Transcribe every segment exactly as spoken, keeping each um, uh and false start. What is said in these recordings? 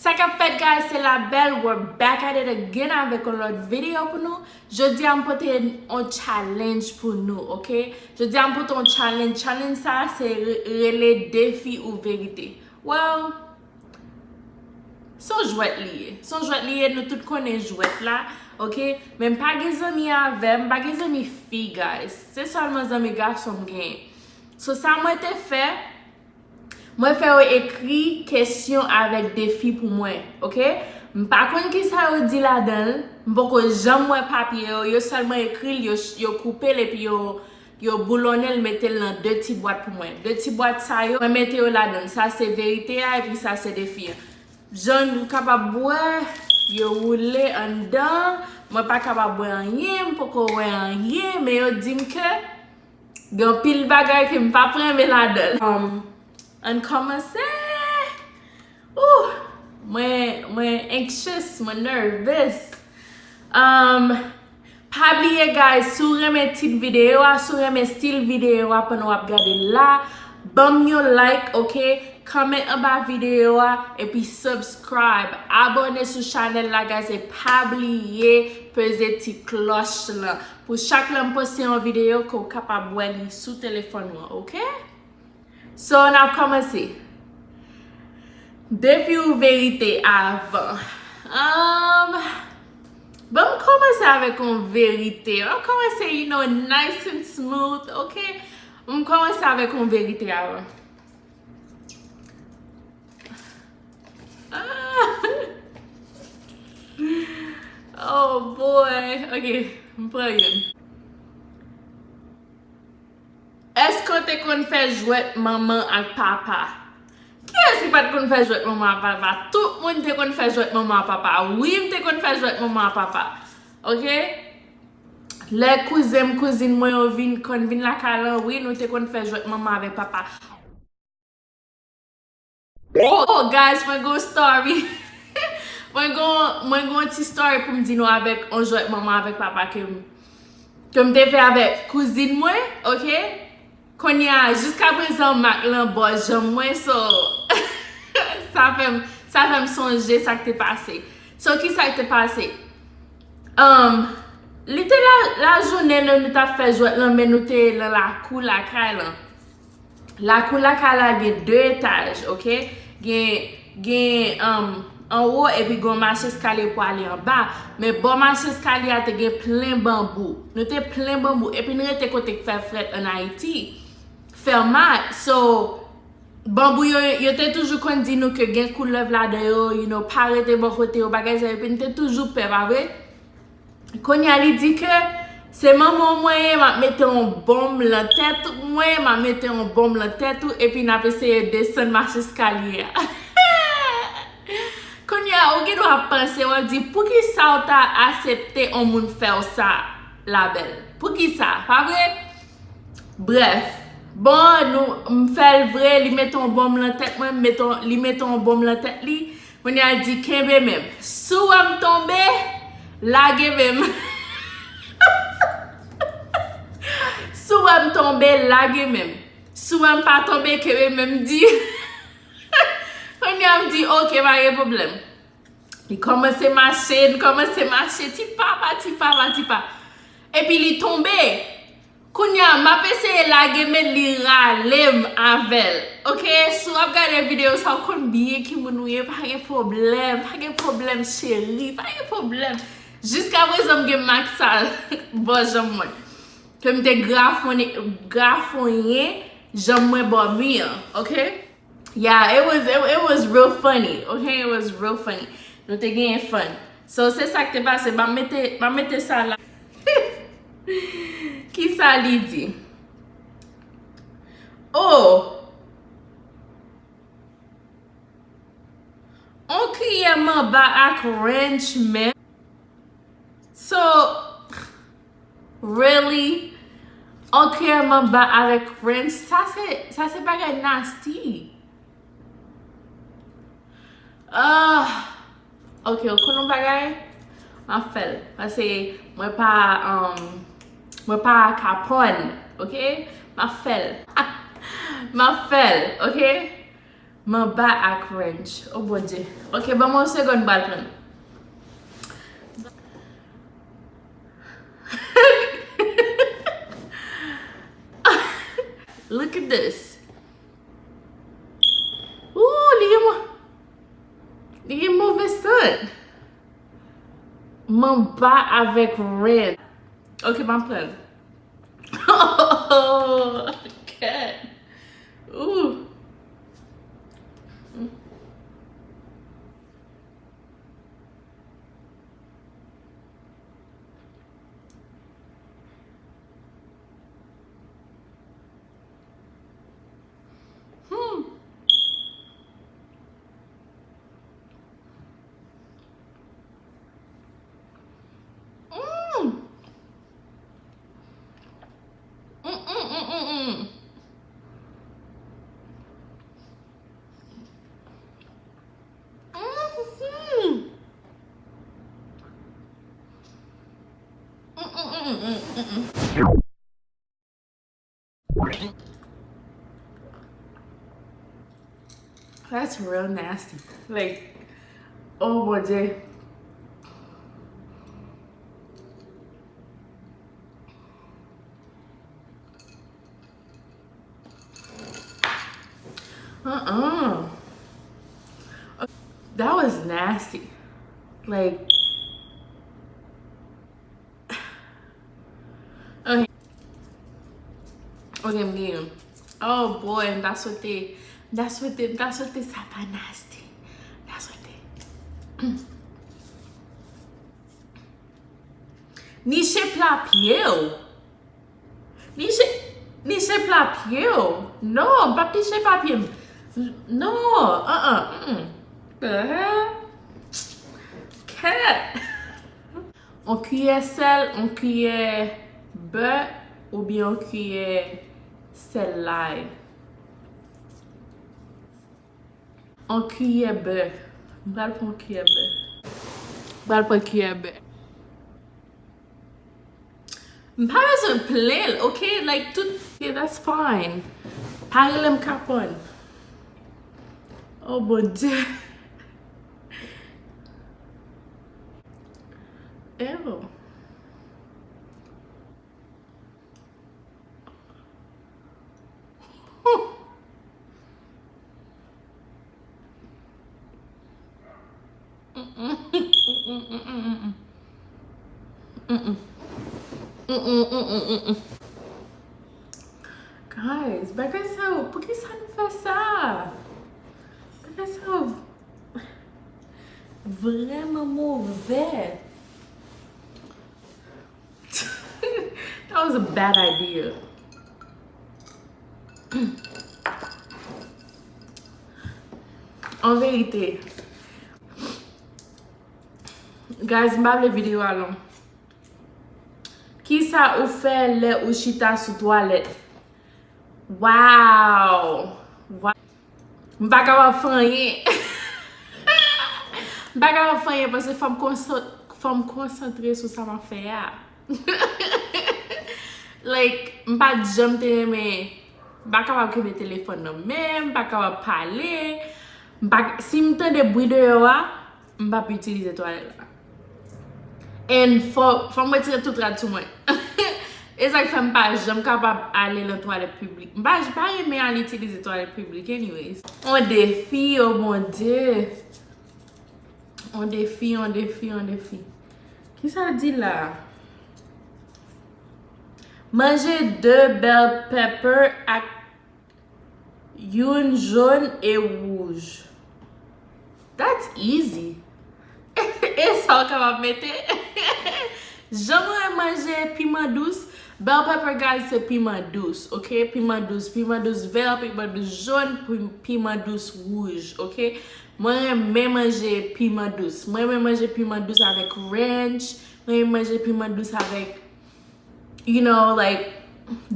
Sa k ap fèt, guys? Se la bèl, we're back at it again avèk yon lòt videyo pou nou. Jodi a m pote yon challenge pou nou, ok? Jodi a m pote yon challenge. Challenge sa a se re- rele defi ou verite. Well, se yon jwèt li ye. Se yon jwèt li ye, nou tout konnen jwèt la, ok? Men m pa gen zanmi avè m, m pa gen zanmi fi, guys. Se sèlman zanmi gason m genyen. So, sa mwen te fè, mwen fè yo ekri kesyon avèk defi pou mwen, ok? M pa konn kisa yo di ladan l, m poko janm wè papye yo, yo sèlman ekri l, yo, yo koupe l epi yo, yo boulonnen l, mete l nan de ti bwat pou mwen. De ti bwat sa yo, mwen mete yo ladan l. Sa se verite a, epi sa se defi a. Jan nou kapab wè, yo woule anndan, mwen pa kapab wè anyen, m poko wè anyen, men yo di m ke gen anpil bagay ke m p ap renmen ladan l. Um, ann kòmanse. Ooh, mwen, mwen anxious, mwen nervous. Um, pa bliye, guys, si w renmen tit videyo a, si w renmen stil videyo a pandan w ap gade l la, ban m yon like, ok? Comment anba videyo a, epi subscribe. Abòne sou chanèl la, guys, e pa bliye peze ti klòch lan. Pou chak lè m poste yon videyo, ke w kapab wè li sou telefòn ou an, ok? So, n ap kòmanse. Defi ou verite avan? Um, bon, m kòmanse avèk yon verite. M ap kòmanse, you know, nice and smooth, ok? M kòmanse avèk yon verite avan. Ah! Oh boy. Ok, m pran youn. Èske w te konn fè jwèt manman ak papa? Kiyès ki pa t konn fè jwèt manman ak papa? Tout moun te konn fè jwèt manman ak papa. Wi, m te konn fè jwèt manman ak papa. Ok? Lè kouzen m, kouzin mwen yo vin, konn vin lakay lan, wi, nou te konn fè jwèt manman avèk papa. Oh, guys, mwen gon story. Mwen gon, mwen gon ti story pou m di nou avèk on jwèt manman avèk papa ke m, ke m te fè avèk kouzin mwen, ok? Kounye a, jiska prezan, mak lan bò janm mwen, so, sa fè m, sa fè m sonje sa k te pase. So, kisa k te pase? Um, li te la, lajounen, nou, nou t ap fè jwèt lan, men nou te lan lakou lakay lan. Lakou lakay la gen de etaj, ok? Gen, gen, um, anwo, epi gen yon macheskalye pou ale anba. Men bò macheskalye a te gen plen banbou. Nou te plen banbou, epi n rete kote k fè frèt ann Ayiti. Fermat. So, banbou yo, yo te toujou konn di nou ke gen koulèv ladan yo, you know, pa rete bò kote yo, bagay sa yo, epi n te toujou pè, pa vre? Kounye a, li di ke se manman mwen ye, m ap mete yon bonm lan tèt mwen, m ap mete yon bonm lan tèt ou, epi n ap eseye desann macheskalye a. Kounye a, ou gen dwa ap panse, w ap di, poukisa w ta aksepte yon moun fè w sa, Labèl? Poukisa? Pa vre? Brèf, bon, nou, m fè l vre, li mete yon bonm lan tèt mwen, m mete yon, li mete yon bonm lan tèt li. Kounye a l di, kenbe men m. Si w wè m tonbe, lage men m. Si w wè m tonbe, lage men m. Si w wè m pa tonbe, kenbe men m, di. Kounye a m di, oke, pa gen pwoblèm. Li kòmanse mache, li kòmanse mache, ti pa pa, ti pa pa, ti pa. Epi li tonbe. Kounye a, m ap eseye lage men li rale m avè l. Oke, si w ap gade videyo sa, w konn byen ki moun ou ye, pa gen pwoblèm, pa gen pwoblèm, cheri, pa gen pwoblèm. Jiska prezan, m gen mak sa bò janm mwen. Ke m te grafonnen, grafonyen janm mwen bò mi an, oke? Yeah, it was, it, it was real funny, okay? It was real funny. Nou te genyen fun. So, se sa k te pase. M ap mete, m ap mete sa la. Kisa li di? Oh! On kiyè manba ak ranch, men. So, really? On kiyè manba avèk ranch? Sa se, sa se bagay nasty. Ah, ok, ou konn yon bagay? M ap fè l. Paske mwen pa, um, mwen pa kapòn, ok? M ap fè l. M ap fè l, ok? Manba ak ranch. Oh Bondye. Ok, ban mwen yon segonn, m pral pran. Look at this. Ooh, li gen mo-, li gen move sant. Manba avèk ranch. Ok, m ap pran l. Oh, God. Ooh. Hmm. Mm. Mm, mm, mm, mm, mm. Mm-hmm. Mm, mm, mm, mm, mm, mm. That's real nasty. Like, oh Bondye. Uh-uh. That was nasty. Like, okay. Ok, m genyen. Oh boy, m ta swete, m ta swete, m ta swete sa pa nasty. M ta swete. Niche pla pye w. Niche, niche pla pye w. Non, m p ap niche pla pye m. Non, uh-uh, mm-mm. The hell? Cat. On kiyè sèl, on kiyè bè, oubyen on kiyè sèl lay? On kiyè bè. M pral pran on kiyè bè. M pral pran kiyè bè. M pa bezwen plen l, ok? Like, tout, yeah, that's fine. Pa rele m kapòn. Oh, Bondye. Ew. Guys, bagay sa yo, poukisa nou fè sa? Bagay sa yo vrèman movè. That was a bad idea. An verite, guys, m pa vle videyo a long. Kisa ou fè lè ou chita sou twalèt? Wow! Wa-, m pa kapab fè anyen. M pa kapab fè anyen paske fò m konsan-, fò m konsantre sou sa m ap fè a. Like, m pa t janm te renmen, m pa kapab kenbe telefòn nan men m, m pa kapab pale. M pa, si m tande bri deyò a, m p ap itilize twalèt la. And fò, fò m retire tout rad sou mwen. E sa k fè m pa janm kapab ale nan twalèt piblik. M pa, m pa renmen al itilize twalèt piblik, anyways. On defi, oh Bondye. On defi, on defi, on defi. Kisa l di la? Manje de bell pepper ak youn jòn e wouj. That's easy. E sa w kapab mete. Jan mwen manje piman dous, bell pepper, guys, se piman dous, ok? Piman dous, piman dous vè, piman dous jòn, pi-, piman dous wouj, ok? Mwen renmen manje piman dous. Mwen renmen manje piman dous avèk ranch. Mwen renmen manje piman dous avèk, you know, like,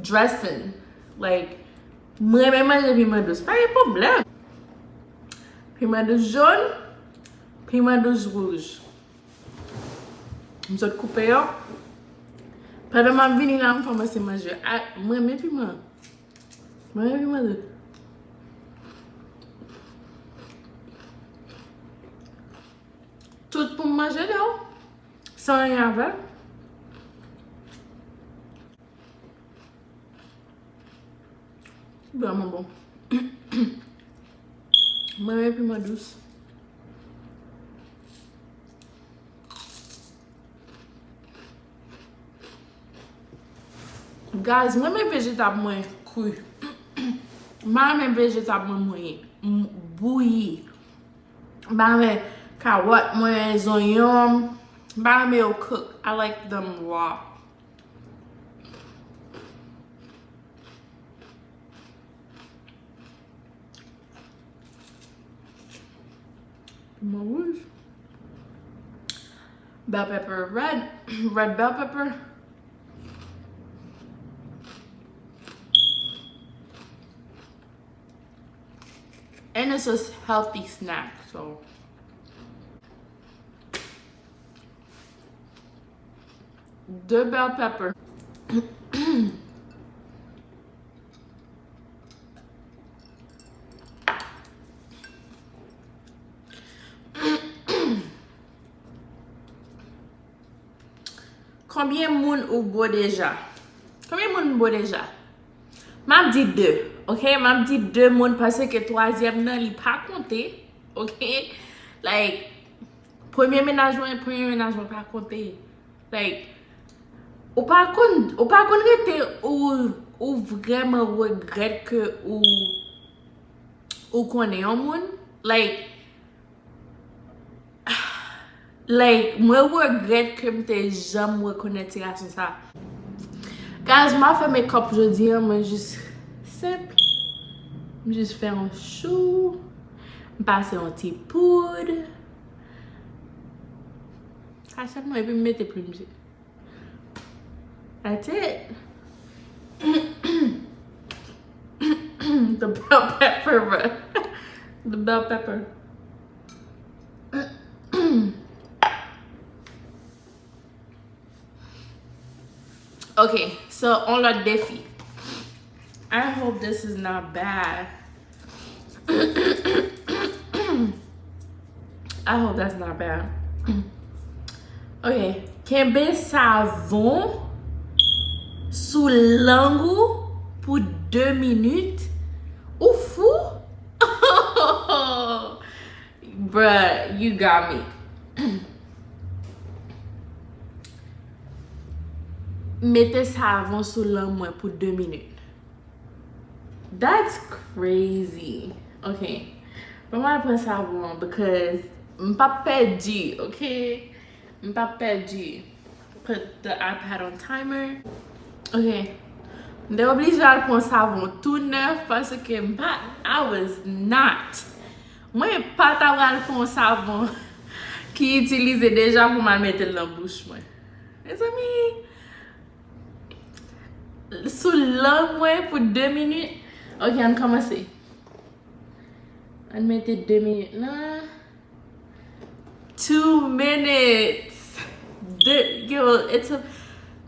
dressing. Like, mwen renmen manje piman dous. Pa gen pwoblèm. Piman dous jòn, piman dous wouj. M sot koupe yo. Pandan m ap vini la, m kòmanse manje. A, mwen renmen piman. Mwen renmen piman dous. Tout pou m manje lè w. San anyen avè l. Vrèman bon. Mwen renmen piman dous. Guys, mwen renmen vejetab mwen kri. M pa renmen vejetab mwen mouye, m-, bouyi. M pa renmen kawòt mwen, zonyon m. M pa renmen yo cook. I like them raw. Piman wouj. Bell pepper, red, red bell pepper. And it's a healthy snack, so. De bell pepper. Konbyen moun ou bo deja? Konbyen moun m bo deja? M ap di de, ok? M ap di de moun paske twazyèm nan li pa konte, ok? Like, premye mennaj mwen, premye mennaj mwen pa konte. Like, ou pa konn, ou pa konn rete ou, ou vrèman regrèt ke ou, ou konnen yon moun. Like, like, mwen regrèt ke m te janm rekonèt ti gason sa. Guys, m ap fè makeup jodi a, mwen jis senp. M jis fè yon chou. M pase yon ti poud. Sa sèlman, epi m mete plim je. That's it. The bell pepper, bruh. The bell pepper. Ok, so on lòt defi. I hope this is not bad. I hope that's not bad. Ok, kenbe savon sou lang ou pou de minit. Ou fou? Bruh, you got me. Mete savon sou lang mwen pou de minit. That's crazy. Ok. Ban m al pran savon an because m p ap pèdi, ok? M p ap pèdi. Put the iPad on timer. Ok. M te oblije al pran savon tou nèf paske m pa, I was not. Mwen pa ta pral pran yon savon ki itilize deja pou m al mete l nan bouch mwen. Mezanmi, sou lang mwen pou de minit. Ok, ann kòmanse. Ann mete de minit lan. Two minutes. De, yo, it's a,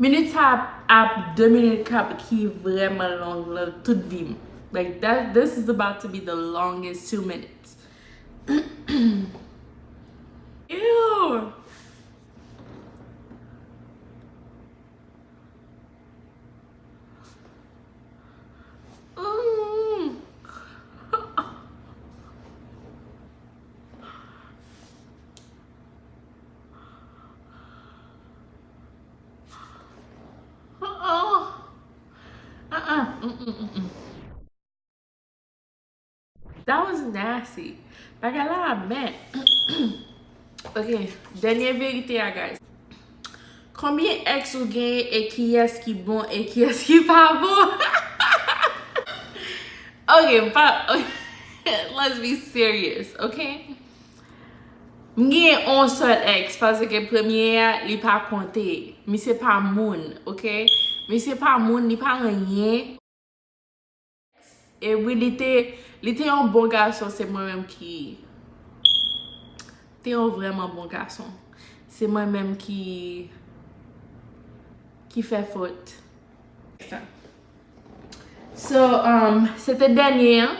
minit sa ap, ap de minit k ap, ki vrèman long nan tout vi m. Like, that, this is about to be the longest two minutes. Ew. Mm. Uh-uh. Uh-uh. Mm-mm, mm-mm. That was nasty. Bagay la amè. Ok, dènye verite a, guys. Konbyen ex ou genyen e kiyès ki bon e kiyès ki pa bon? Ok, m pa, ok. Let's be serious, ok? M genyen yon sèl ex, paske premye a, li pa konte. Misye pa moun, ok? Misye pa moun, li pa anyen. E wi, li te, li te yon bon gason, se mwen menm ki, te yon vrèman bon gason. Se mwen menm ki, ki fè fot. So, um, se te dènye an.